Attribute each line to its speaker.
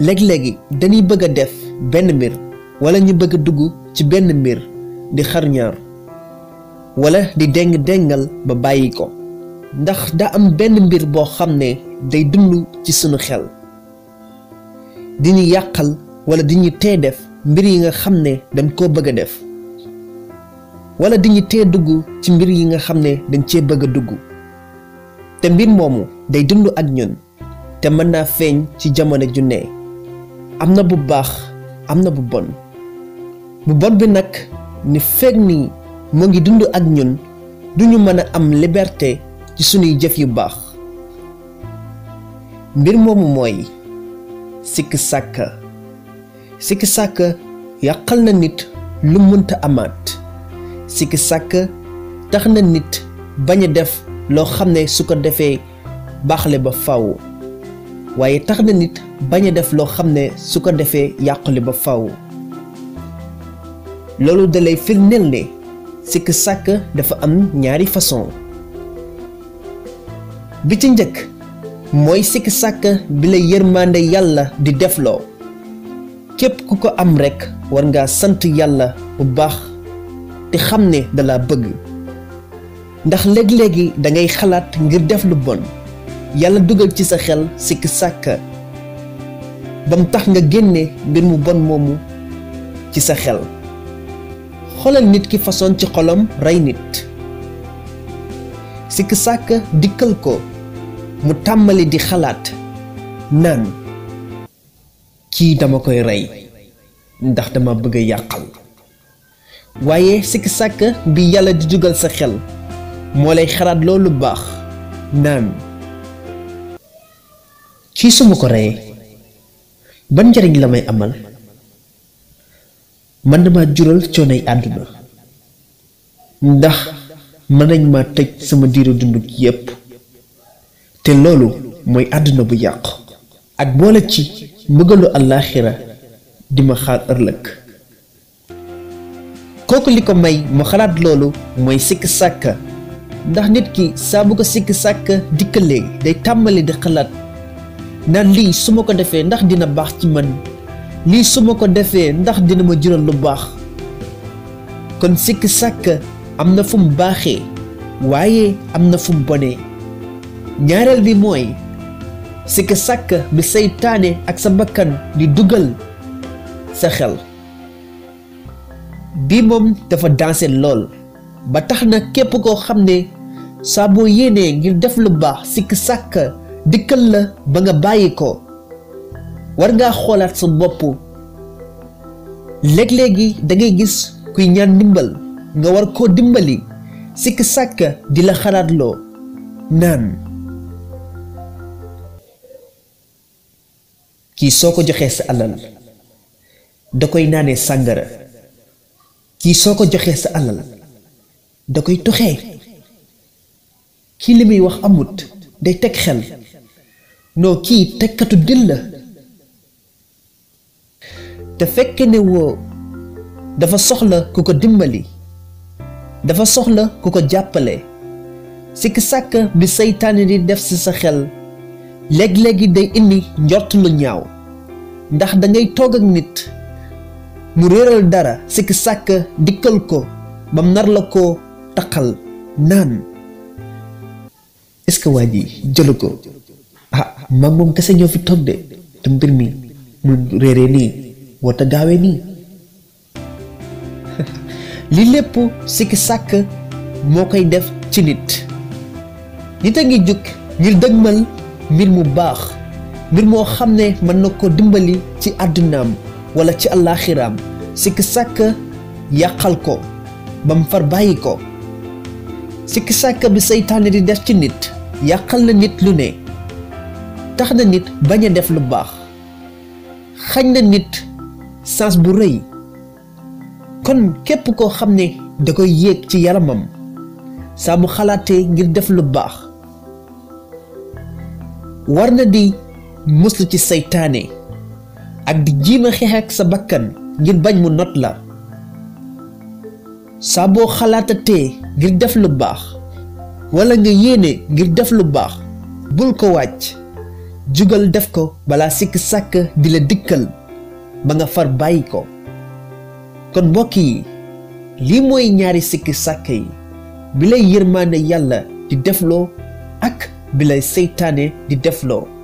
Speaker 1: léeg-léegi dañuy bëgg a def benn mbir wala ñu bëgg a dugg ci benn mbir di xar ñaar wala di déng-déngal ba bàyyi ko ndax daa am benn mbir boo xam ne day dund ci sunu xel di ñu yàqal wala di ñu tee def mbir yi nga xam ne dañ koo bëgg a def wala di ñu tee dugg ci mbir yi nga xam ne dañ cee bëgg a dugg te mbir moomu day dund ak ñun te mën naa feeñ ci jamono ju ne am na bu baax am na bu bon bi nag ni fekk ni mu ngi dund ak ñun duñu mën a am liberté ci sunuy jëf yu baax mbir moomu mooy sikk sàkka yàqal na nit lu mënta amaat sikk sàkka tax na nit bañ a def loo xam ne su ko defee baaxle ba faw waaye tax na nit bañ a def loo xam ne su ko defee yàqule ba faw loolu dalay firndeel ne sikk sàkk dafa am ñaari façon bi ci njëkk mooy sikk sàkk bi la yërmande yàlla di defloo képp ku ko am rekk war ngaa sant yàlla bu baax te xam ne dala bëgg ndax léeg-léegi dangay xalaat ngir def lu bon yàlla dugal ci sa xel sikk sàkk bam tax nga génne mbir mu bon moomu ci sa xel xoolal nit ki façon ci xolam rey nit sikk sàkk dikkal ko mu tàmbali di xalaat naan kii dama koy rey ndax dama bëgg a yàqal waaye sikk sàkk bi yàlla di dugal sa xel moo lay xalaat loolu baax naan kii su ma ko reyee ban njariñ la may amal man dama jural coonay àdduna ndax mën nañ ma tëj sama diiru dund gi yépp te loolu mooy àdduna bu yàqu ak boole ci mbëggalu àllaaxira di ma xaar ëllëg kooku li ko may mu xalaat loolu mooy sikk sàkk ndax nit ki saa bu ko sikk sàkk dikkalee day tàmbali di xalaat naan lii su ma ko defee ndax dina baax ci man lii su ma ko defee ndax dina ma jural lu baax kon sikk sàkk am na fu mu baaxee waaye am na fu mu bonee ñaareel bi mooy sikk sàkk bi seytaane ak sa bakkan di dugal sa xel bii moom dafa danse lool ba tax na képp koo xam ne saa boo yéenee ngir def lu baax sikk sàkk dikkal la ba nga bàyyi ko war ngaa xoolaat sa bopp léeg-léegi dangay gis kuy ñaan ndimbal nga war koo dimbali sikk sàkk di la xalaatloo naan kii soo ko joxee sa alal da koy naanee sàngara kii soo ko joxee sa alal da koy toxee kii li muy wax amut day teg xel noo kii tekkatu dil la te fekke ne woo dafa soxla ku ko dimbali dafa soxla ku ko jàppale sikk sàkk bi seytaane di def ci sa xel léeg-léegi day indi njort lu ñaaw ndax dangay toog ak nit mu réeral dara sikk sàkk dikkal ko bam nar la ko taqal naan est-ce que waa ji jëlu ko mag moom kese ñoo fi toog de te mbir mi mu réeree nii wota gaawee nii li lépp sikk sàkk moo koy def ci nit a ngi jug ngir dëgmal mbir mu baax mbir moo xam ne mën na ko dimbali ci àddunaam wala ci àllaaxiraam sikk sàkk yàqal ko bam far bàyyi ko sikk sàkk bi seytaane di def ci nit yàqal na nit lu ne tax na nit bañ a def lu baax xañ na nit sens bu rëy kon képp koo xam ne da koy yéeg ci yaramam saa bu xalaatee ngir def lu baax war na di muslu ci seytaane ak di jiima xeex ak sa bakkan ngir bañ mu not la saa boo xalaatatee ngir def lu baax wala nga yéene ngir def lu baax bul ko wàcc jugal def ko balaa sikk sàkk di la dikkal ba nga far bàyyi ko. kon mbokk yi lii mooy ñaari sikk sàkk yi bi lay yërmaande yàlla di defloo ak bi lay seytaane di defloo.